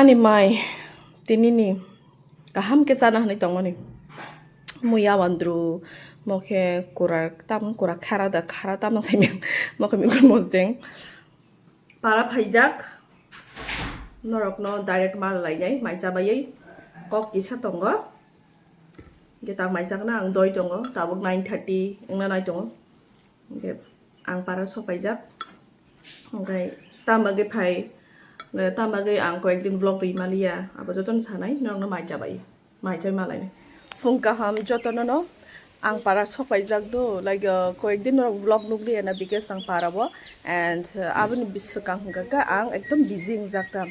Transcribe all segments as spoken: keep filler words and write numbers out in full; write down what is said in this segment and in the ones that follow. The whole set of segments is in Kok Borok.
Ani mai, tini ni kaham khe chana hinwi tongmani. Muya wandru, mokhe kura, tam kura khara da, khara tam sai meng, mokhe mikro mosdeng. Para phaijak, norokno direct mal lainai, mai chabaiwi kok kisa tongo. Hingke tak maijak na ang doi tongo, tabuk nine thirty wngna nai tongo. Hingke ang para sopaijak. Hingke tam bagwi phai, tam bagwi ang koyek din vlog ri maliya, abo jotono sanai, norokno mai chabai, mai chai malai. Phung kaham jotono no ang para sopaijak do, like, uh, koyek din norok vlog nukliya na, because ang para o, and, uh, aboni bwswkang hingka khe ang ekdom busy wngjak tam.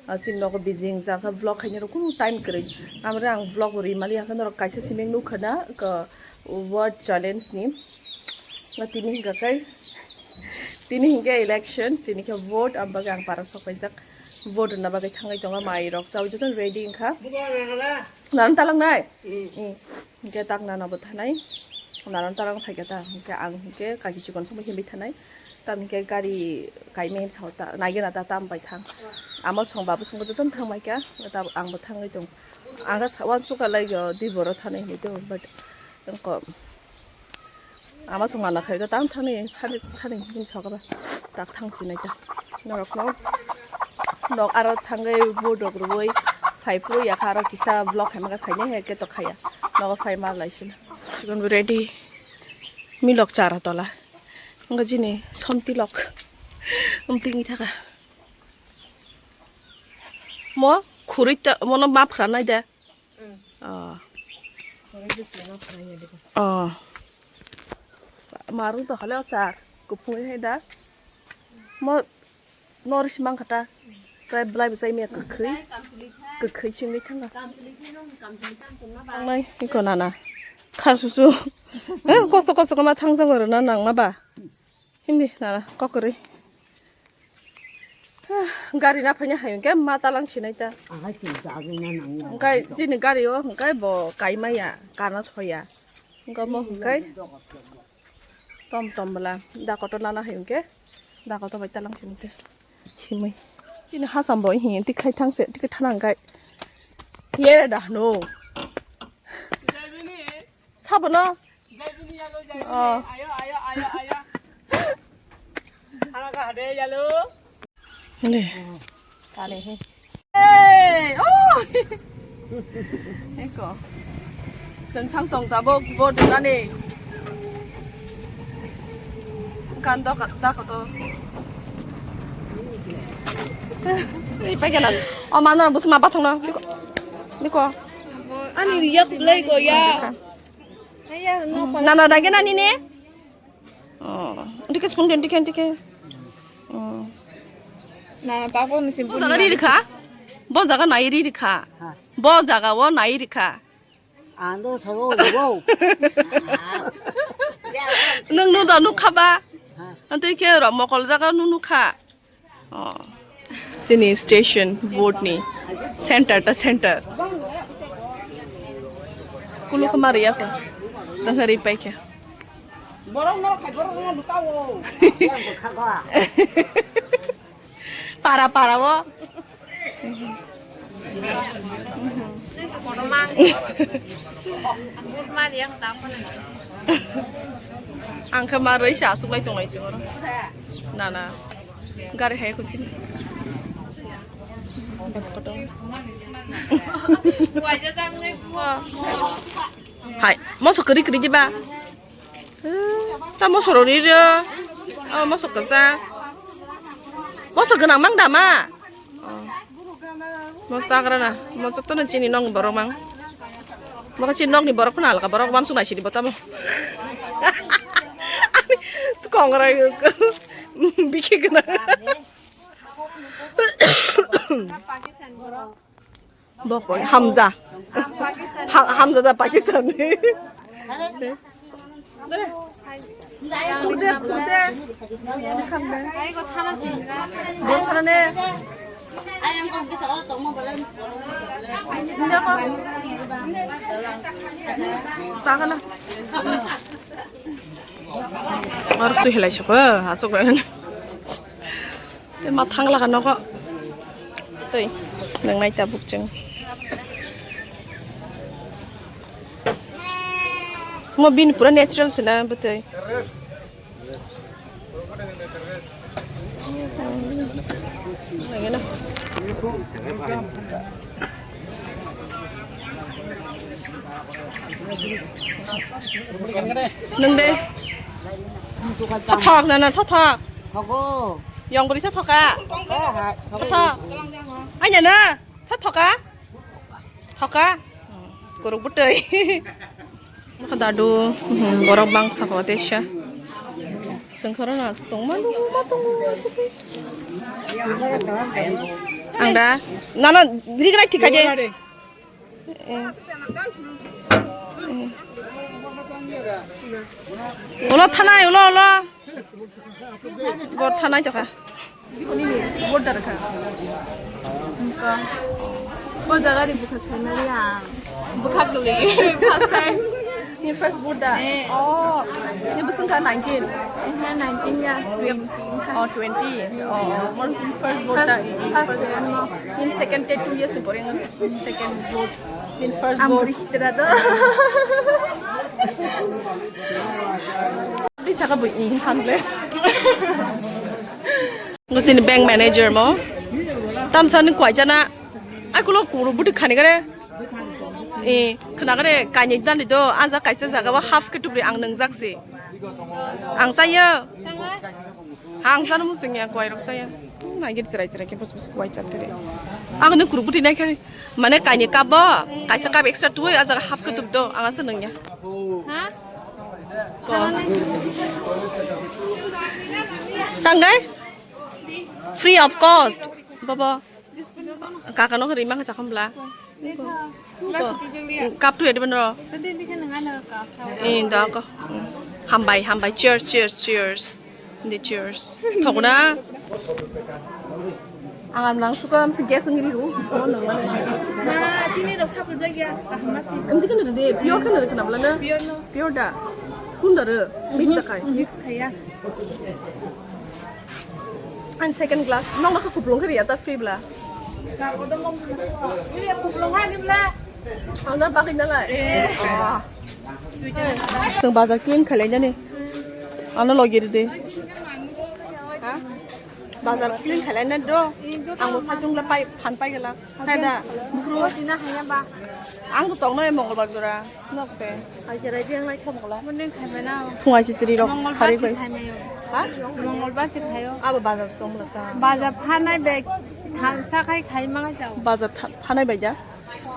Ah, chini nogo busy wngjak kha, vlog khainai rok kunu time kwrwi. Amore ang vlog bo ri maliya khe norok kaisa simi nukha na, ka, word challenge ni. Na tini hingka khe, tini hingke election, tini khe vote, am bagwi ang para sok paijak. Vote rwna bagwi thangwi tongo, mai rok chawi joto ready wngkha. Nang talang nai? Mm. Mm. Hingke tak nana bo thanai. Nana talang phaikha ta. Hingke ang hingke kaki chikon somoi himwi thanai. Tam hingke gari kaimeng sao ta, naigena ta tam bai thang. Ama song babu song joto thang mai kha. Ta ang bo thangwi tong. Ang kha sa-, uansukha lai yo di boro thanai hinwi tong, but tongko. Ama song mana khai ta tam thani, thani, thani himwi sao kha ba. Tak thang sinai ta. Norok no. Nok aro thangwi vote rok rwui phai phuru ya kha aro kisa vlog khaima kha khainai hai khe to khaya. Nogo phai ma lai sina. Sigon bo ready. Milok chara tola. Wngkha chini somti lok. Wngtini thaka. Mo khurui ta, mono map khra nai de. Mm. Oh. Khurui bwskango khra nai de. Oh. Marung to hale o char. Kuphung hai da. Mo Nor si mang kha ta. Tei belai bo chai maya kwkhwi. Kwkhwi singwi thanga. Tangnai iko nana. Khar susu. Eh, kosto kosto kama thang jabo rwna nangma ba. Hindi nana kokori. Gari na phanya hayung ke ma talang sinai ta. Hingkai chini gari o hingkai bo kai maya kana soya. Hingka mo hingkai. Tom tom bwla da kotor nana hai hwnkhe da kotor bai talang sini te himwi chini hasam bo hi tik khai thang se tik thana hwnkhe ye da hwno sabono. Oh. Hale. Kale he. Hey, oh. Eko. Chwng thang tong tabuk vote rwnani. Kan dok, dok to. Ei, paikana. O, mana bus ma pathang na. Niko. Niko. Ani riya kulai ko ya. Nana dage nani ne? Oh, dikhe spoon den, dikhe, dikhe. Oh. Na, na, tapo ni simple. Bo jaga ri rikha? Bo jaga nai ri rikha? Ha. Bo jaga o nai rikha? Ando soro go. Nwng nu da nukha ba? Ha. Ante khe ro mokol jaga nu nukha. Oh. Chini station vote ni center ta center. Kulu khama riya ko. Sangha ri paikha. Borok no khai borok no duka o. Para para o. Ang khe ma rwi se aswk lai tongnai se oro. Na, na. Gari hai kho sini. Bas koto. Hai, moso kwrwi kwrwi diba? Eh, ta moso rw ri rw. Oh, moso kwchak. Moso gwnang mang da ma? Oh. Mo chagra na, mo joto no chini nog ni borok mang. Mo chini nog ni borok phano alka borok uansuk nai sidi bo tamo. Ani kongrai bikhi gwnang. Bok bok Hamza. Ha-, Hamza da Pakistan. Khukde, khukde. Bor khana ne. Chakana. Oro tu helai sokho, asok rana. Ma thang laga nogo. Tei. Nang nai tabuk chwng. Mo bini pura natural se na bwtwi. Nung de. Thothok na na thothok. Thogo. Yong bwrwi thothok ka. Thothok. Anya na. Tha thoka? Thoka? Kuruk bwtwi. Nokha dadu, hmm, borok bangsa kho teisa. Sengkhoro na asuk tongma nukma tongo asuk. Ang da, nana rigrai thikha je. Eh. Ulo thanai, ulo, ulo. Bor thanai tokha. Border kha. Ko jaga ri bukha sanari ang. Bukha luli first time. Ni first border. Eh. Oh. Ni bwswng kha nineteen. Eh, nineteen ya. Twenty. Oh, twenty. Oh, oh. Mon first border. First, first year no. In second te two years ni pore second board. In first board. Ang brisitra do. Di chaka bui in san le. Ngasini bank manager mo. Tamsa ni kwai jana. Ai kulo kuru buti khani gare. Eh, khana gare kani dan do. Anja kaisa jaga wa half ke tubri ang nang jak si. Ang saya. Ang sana musung ya kwai rok saya. Nai git serai serai ke bus bus kwai chat tere. Ang ni kuru buti nai khani. Mane kani kabo. Kaisa kab extra tuwi aja half ke tub do. Ang asa nang ya. Ha? Tanggai? Free of cost. Baba. Kaka no rima ka chakham bla. Cup tu ya di benro. Inda ko. Hambai, hambai. Cheers, cheers, cheers. Hindi cheers. Thokna. Ang am nang suka am si gas ngi ru. Oh, nang mana. Na, chini rok sapro jagya. Kaham na si. Hindi kan de pure kan de kana bla na. Pure no. Pure da. Kunda re. Mix kai. Mix khaya. Ang second glass. Nong naka kuplung kari ata free bla. Iya kuplung ha ni bla. Ang na bakit na lai. Eh. Ah. Seng bazar clean khalai na ni. Ano logi de. Ha? Bazar clean khalai na do. Ang mo sachung la pai phan pai gala. Hai da. Bukhro. O dina hanya ba. Ang to tong noi Mongolbar jora. Nok se. Hai jora di ang lai thom gala. Munding khai mana. Phung ai sisiri rok. Mongolbar sari si koi. Khai mayo. Ha? Mongolbar si khayo. Abo bazar tong la sa. Bazar phanai bag thansa khai khai manga sao. Bazar tha-, phanai bai da.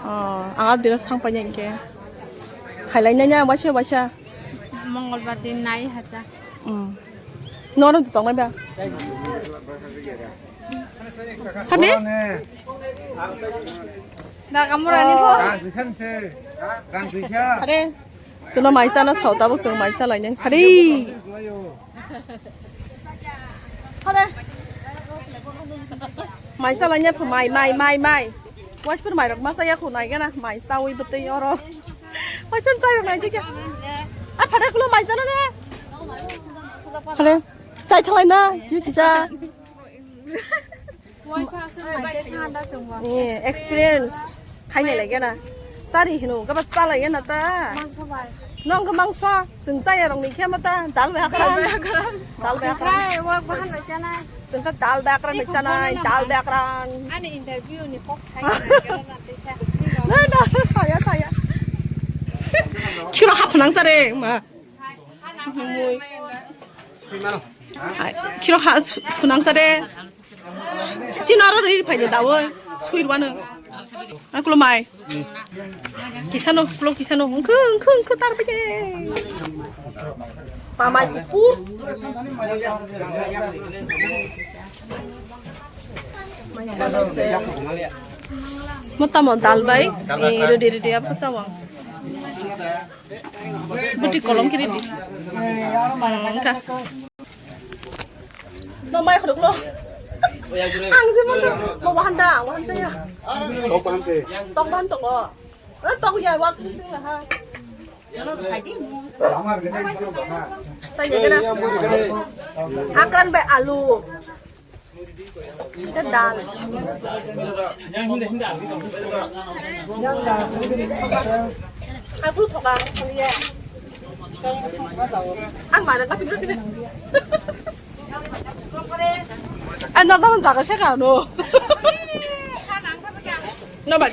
Oh, ang abo dinos thang pai nai ke. Khailai nai na waisa waisa. Mongolbar din nai hata. Hmm. Norok tong nai ba. Sabi? Nakamura ni pho. Rang tisa se. Rang tisa. Are. Suno maisa na sao tabuk sung maisa lainai. Hari. Hore. Maisa lainai pho mai, mai, mai, mai. Waspur mai rok masa ya khu nai gana. Maisa ui bete yoro. Waspur chai rok nai jikya. A phada kulo maisa na ne. Hore. Chai thalai na. Ji tisa. Waisa aswk naisai thangda chwngbo. Eh, experience. Khaina lagena. Sari hino, gaba chala yana ta. Mangso bai. Nong ka mangso, chwng chaya rong ni khema ta, dal bai akran. Dal bai akran. Chwng khai, wak bahan bai chanai. Chwng kha dal bai akran bai chanai, dal bai akran. Ani interview ni kok sai na, na, saya, saya. Khiro hapnang sare, ma. Hai, khiro ha su-, phunang sa de. Chini aro ri phai de dawo. Suirwano. Ang kulo mai. Kisano, kulo kisano. Hungkho, hungkho, hungkho tar phai de. Pa mai kupur. Motamo dal bai. Eh, ready, ready, apa sawang. Buti kolom kiri di. Engka. No mai khorok lo. Ang je mo to. Mo bahan da, ang bahan saya. Tok bahan se. Tok bahan tongo. Eh, tok ya, wak sing lah, ha. Saya kena. Akran be alu. Ita dal. Aku thoka, iya. Ang mana ka pintu sini. Ang nonton jaga siya ka, no? Nobar,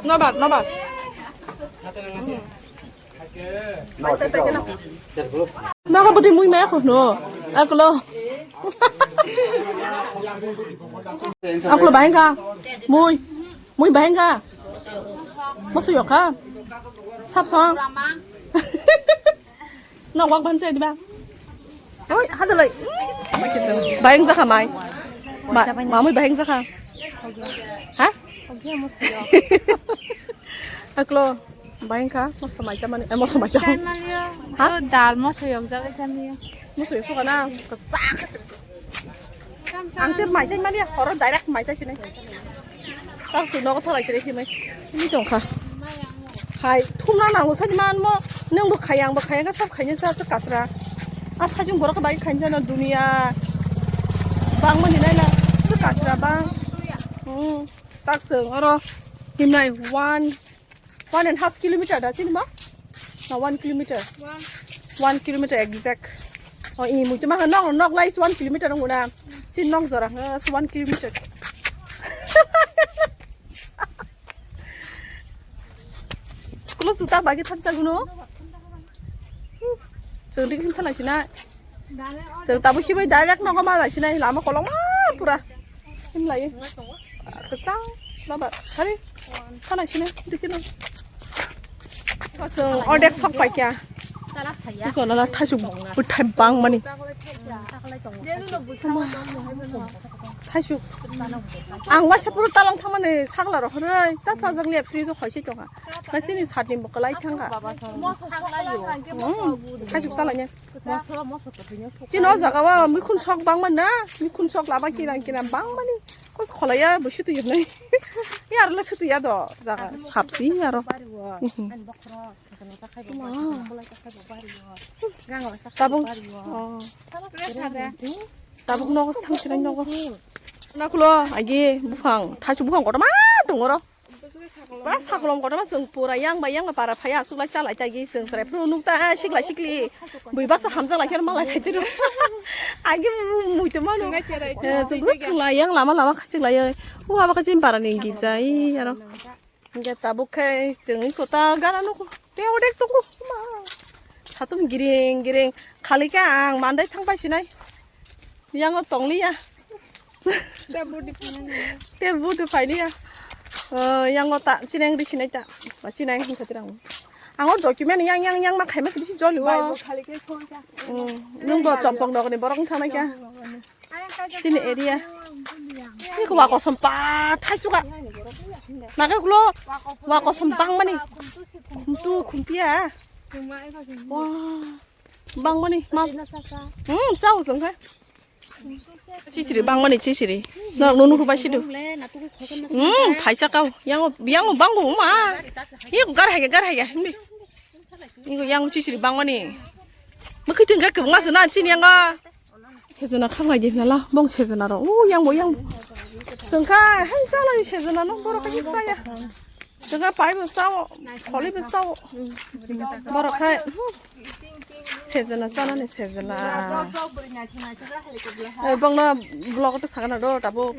nobar, nobar. Nogo bwtwi mui maya khwno. Aklo. Aklo bahai kha. Mui. Mui bahai kha. Moso yok kha. Sap song. Nok wak ban se diba. Oi, hadalai. Bahai jakha mai. Ma, mamui bahai jakha. Ha? Aklo. Bahai kha, moso mai chamani, eh, moso mai cham. Chai maliyo. Ha? To dal moso yok jaga chamiyo. Moso yok suka na, kwchak. Ang te mai chai maliya, horo direct mai chai sinai. Tak si nogo thalai sinai himai. Ini tong kha. Khai, thumna nango sani man mo, nang bo khai, ang bo khai, ang sab khai, sa sa kasra. A sajung borok bai khai jana dunia. Bang mani nai na, sa kasra bang. Hmm, tak seng oro himnai one. One and half kilometer da, chini ma? Na one kilometer. One. One kilometer exact. Oh, i mui tuma nok nok lais one kilometer nguna. Chin nok jora ha one kilometer. School suta bagi thang chaguno. Chwng dik thalai sina. Chwng tabuk hibai direct nogo ma lai sinai lama kolokma pura. Himlai. Kwchang baba. Hari. Thalai sinai dikino. Chwng ordek sok pai kya. Iko nana thaisu bwthai bang mani. Thaisu. Ang waisa pura talang thamani sakla rohoroi. Ta sajak liya fridge o khaisai tongkha. Ba chini satni bo kwlai thangkha. Thaisu salaina. Chini o jaga o mikhun sok bangma na, mikhun sok lama kiran kiran bangmani. Kos kholaiya bo situ yebnai. Yar le situ ya do jaga sapsi yaro. Tabuk. Oh. Tabuk nogo thang sinai nogo. Nakulo agi buphang, thaisu buphang kotorma tongoro. Ba sakolom kotorma chwng pura yang bai yang para phai aswk lai chalai ta gi chwng chwrai phuru nuk ta sikla sikli bui baksa hamjak lai khe malai khai tiro. Agi mui to mano. Chwng lai yang lama lama khasik lai. O aba kha chim para ni gija i aro. Hingke tabuk khe chwng kota gana nugo. Te odek tongo. Ma. Satung giring giring khali khe ang mandai thang pai sinai. Yango tongliya. Te budi phainani. Te budi phainiya. Oh, yango ta chineng ri sinai ta. Ba chineng hinsa tirang. Ango document yang yang yang ma khaima sibisi joli wa. Khali khe khoi ta. Hmm, nung bo chompong dogni borok wng thangna kya. Chini area. Ni ko wa kosom pa thai suka. Naga kulo wa kosom bang mani. Khumtu khumtia. Wah. Bang mani mas. Hmm, sao sung kha. Chisiri bang mani chisiri. Nok nunu hubai sidu. Hmm, phaisa kau. Yang yang bang ma. Ni gar hai gar hai. Ni yang chisiri bang mani. Mukhi tin ga kebang asa na chini yang ga. Sejana khamai di nala, bong sejana ro. U yang bo yang. Sengkha, hai chala sejana no borok khe saya. Sengkha pai bo sao, kholi bo sao. Borok khe sejana chala ni sejana. Eh, bong na vlog to sagana do tabo.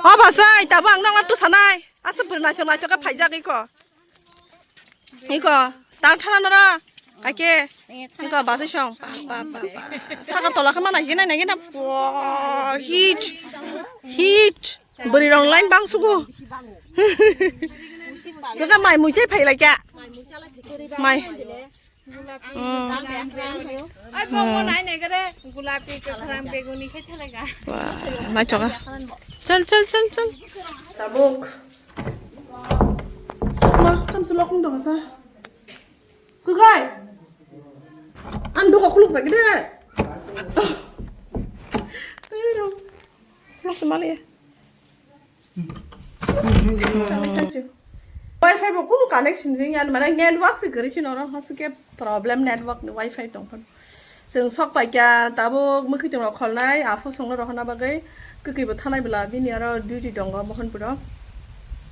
Aba sai tabo ang nang to sanai. Asa bwrwi naithok naithok khe phaijak iko. Iko, tang thana noro. Kake. Iko, basi song. Pa, pa, pa, pa. Saka tola khe mana higina nagina. Wow, heat. Heat. Bwrwi rong line bang sugo. Saka mai muichai phai lai kya. Mai. Hmm. Ai, bongmo nai nai gare, gulapi, kwkhwrang, beguni khe thalaika. Wah, naithoka. Chal, chal, chal, chal. Tabuk. Ma, kamse lokong dong sa. Kukai. Ang dukha khuluk bai gede. Ayo, dong. Khuluk se mali. Wi-Fi bo kunu connection jeng ya, mane network se gari chino ro, hasu ke problem network ni Wi-Fi tong phan. Chwng sok paikha tabuk mwkhwtwng rok kholnai, aphuru songno rohorna bagwi. Kwkwi bo thanai bwla, bini aro duty tongo Mohanpuro.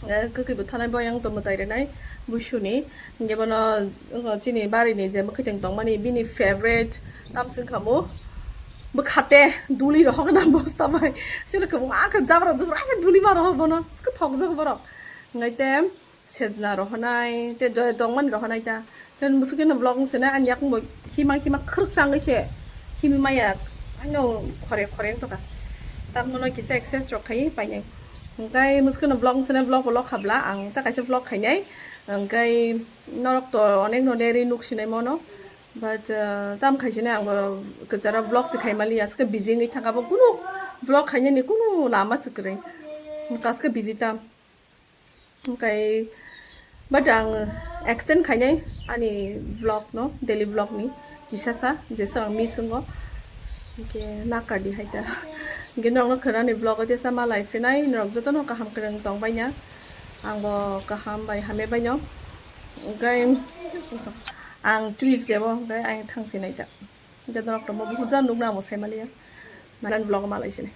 Eh, kwkwi bo thanai, bo yang to mwtai rwnai buisuni. Hinkhe bono, oh, chini barini je mwkhwtwng tongmani bini favorite tamswng khamu. Bwkhate duli rohorna bosta bai. Chwla kwbangma khe jabra jubra khe duli ma rohor bono. Swkhe thokjak borok. Ngaite sejna rohonai, te joy tongmani rohonai ta. Ten bwswk khe no vlog wngse na, ani yakung bo hima hima khwrwk changwi se himi maya, ano khore khore wng tongkha. Tamo no kisa excess rok khai painai. Hwnkhe bwswk khe no vlog wngse na, vlog bo lok khabla, ang ta kaisa vlog khainai. Hwnkhe norok to onek no leri nuk sinai mono. But, uh, tam khai sinai ang bo kwcharo vlog se khai mali, aske busy wngwi thangkha bo, kunu vlog khainani kunu lama se kwrwi. Aske busy tam. Hwnkhe, but ang extend khainai ani vlog no, daily vlog ni kisa sa, jesa ang miss wngo. Hwnkhe nakardi hai ta. Hwnkhe norokno khwnani vlog o jesa malai phinai, norok jotono kaham kwrwng tong baina. Ang bo kaham bai hamya baino. Hwnkhe ang twist jebo, hwnkhe ang thangsinai ta. Hwnkhe norok tongbo buja nukna ang bo sai maliya. Malan vlog o malai sinai.